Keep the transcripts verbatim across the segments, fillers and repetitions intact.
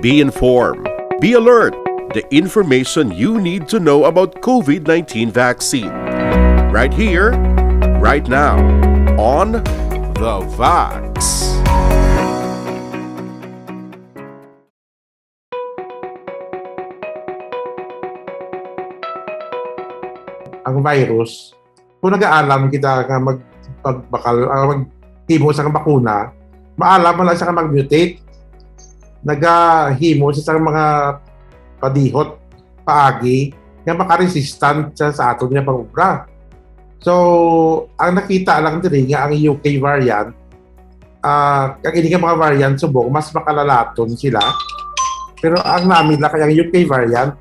Be informed. Be alert. The information you need to know about COVID nineteen vaccine. Right here, right now, on The Vax. Ang virus, kung nag-aalam kita nga mag pagbakal, uh, maghimo sa bakuna, maalam man lang siya nga mag-mutate, nagahimo siya sa mga padihot paagi nga makaresistant siya sa aton nga pag-obra. So, ang nakita lang diri nga ang U K variant, uh, ang ini nga mga variant subong mas makalalaton sila. Pero ang nami lang kay ang U K variant,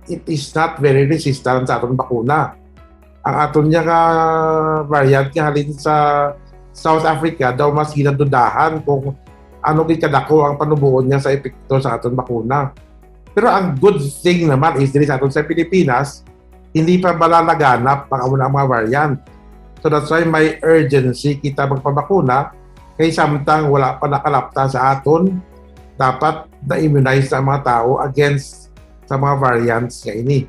it is not very resistant sa aton bakuna. Ang aton niya nga variant nga halin sa South Africa daw mas ginadudahan kung ano gid kadako ang panubuon niya sa epekto sa aton bakuna. Pero ang good thing naman is diri sa aton sa Pilipinas, hindi pa bala naganap ang amo na ang mga variant. So that's why may urgency kita magpabakuna kay samtang wala pa nakalapta sa aton, dapat na-immunize na ang mga tao against sa mga variants nga ini.